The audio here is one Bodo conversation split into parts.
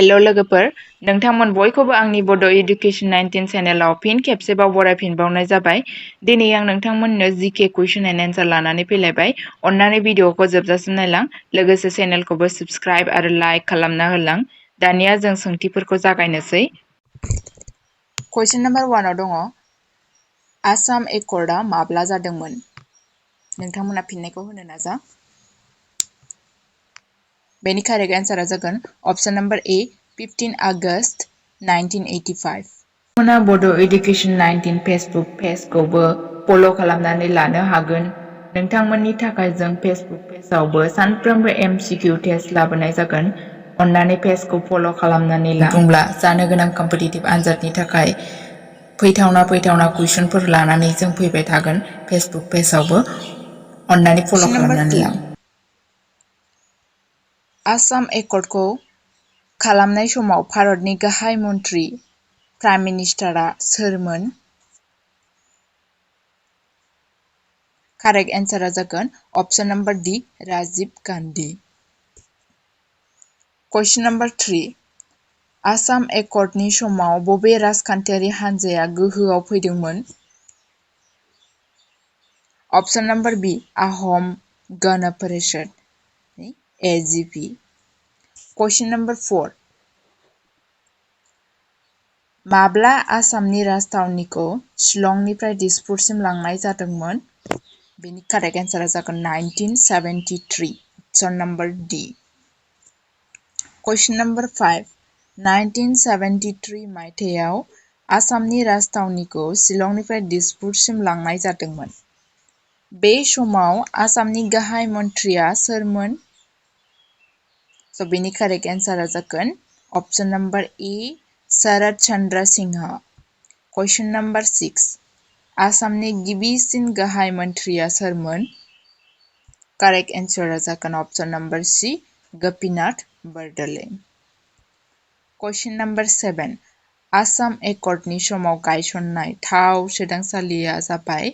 हेलो लोगोफोर, नोंथांमोन बयखौबो आंनि बड' एडुकेशन 19 चेनेलाव फिन खेबसेबाव बरायफिनबावनाय जाबाय। दिनै आं नोंथांमोननो जीके कुइसन एन्ड एन्सार लानानै फैलायबाय। अन्नानै भिडिअखौ जोबजासिम नायलां, लोगोसे चेनेलखौबो साबस्क्राइब आरो लाइक खालामना होलां। दानिया जों सोंथिफोरखौ जागायनोसै। कुइसन नाम्बार 1 आव दङ, आसाम एकर्डआ माब्ला जादोंमोन? नोंथांमोना फिननायखौ होनो नाजा। बेनि कारेक्ट एन्सारा जागोन अप्शन नाम्बार ए 15 आगस्ट 1985। नोंथांमोना बड' एडुकेशन 19 फेसबुक पेजखौबो फल' खालामनानै लानो हागोन। नोंथांमोननि थाखाय जों फेसबुक पेजआवबो सानफ्रोमबो MCQ टेस्ट लाबोनाय जागोन। अन्नानै पेजखौ फल' खालामनानै ला। बुंब्ला जानो गोनां कम्पिटिटिभ आनजादनि थाखाय फैथावना कुइसनफोर लानानै जों फैबाय थागोन फेसबुक पेजआवबो। अन्नानै फल' खालामनानै ला। आसाम एकर्डखौ खालामनाय समाव भारतनि गाहाय मन्त्रि प्राइम मिनिस्टारआ सोरमोन? कारेक्ट एन्सारा जागोन option number D Rajiv Gandhi. Question number 3, Assam एकर्डनि समाव बबे राजखान्थियारि हानजाया गोहोआव फैदोंमोन? अप्शन नाम्बार बि आहम गण परिषद AGP। कुइसन नाम्बार 4, माब्ला आसामनि राजथावनिखौ शिलंनिफ्राय दिसपुरसिम लांनाय जादोंमोन? बेनि कारेक्ट एन्सारा जागोन 1973, अप्शन नाम्बार डि। कुइसन नाम्बार 5, 1973 मायथाइयाव आसामनि राजथावनिखौ शिलंनिफ्राय दिसपुरसिम लांनाय जादोंमोन। बे समाव आसामनि गाहाय मन्थ्रिया सोरमोन? बेनि कारेक्ट एन्सारा जागोन अप्शन नाम्बार ए शरद चन्द्र सिंह। कुइसन नाम्बार 6, आसामनि गिबिसिन गाहाय मन्थ्रिया सोरमोन? कारेक्ट एन्सारा जागोन अप्शन नाम्बार सि गोपीनाथ बरदलै। कुइसन नाम्बार 7, आसाम एकर्डनि समाव गायसननाय थाव सोदांसालिया जाबाय?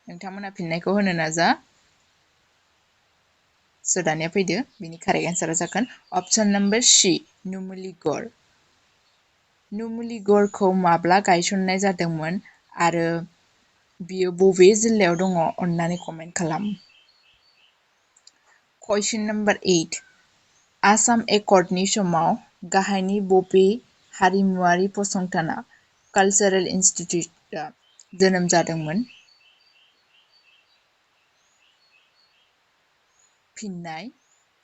नोंथांमोना फिननायखौ होनो नाजा। दानिया फैदो, बिनि कारेक्ट एन्सारा जागोन अप्शन नाम्बार सि नुमलीगढ़। नुमलीगढ़खौ माब्ला गायसननाय जादोंमोन आरो बियो बबे जिल्लायाव दङ? अन्नानै कमेन्ट खालाम। कुइसन नाम्बार 8, आसाम एकर्डनि समाव गाहायनि बबे हारिमुआरि फसंथाना कालचारेल इनस्टिट्युटआ जोनोम जादोंमोन? फिननाय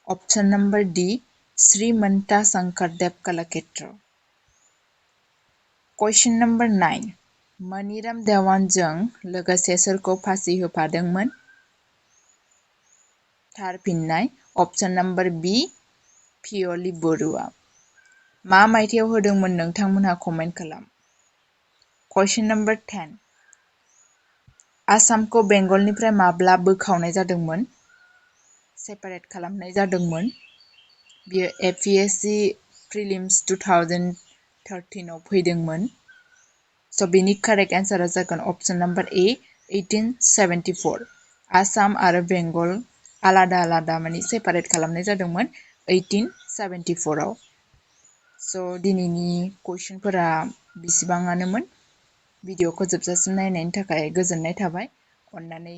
option number D Srimanta Sankardev Kalakshetra. Question number 9, Maniram देवानजों लोगोसे सोरखौ फासि होफादोंमोन? थार फिननाय option number B Piyali Barua. मा मायथाइयाव होदोंमोन नोंथांमोनहा कमेन्ट खालाम। कुइसन नाम्बार 10, आसामखौ बेंगलनिफ्राय माब्ला बोखावनाय जादोंमोन? सेपारेट खालामनाय जादोंमोन। बियो APSC प्रिलिम्स 2013 आव फैदोंमोन। बेनि कारेक्ट एन्सारा जागोन अप्शन नाम्बार ए 1874। आसाम आरो बेंगल आलादा माने सेपारेट खालामनाय जादोंमोन 1874 आव। दिनैनि कुइसनफोरा बेसिबाङानोमोन। भिडिअखौ जोबजासिम नायनायनि थाखाय गोजोननाय थाबाय। अन्नानै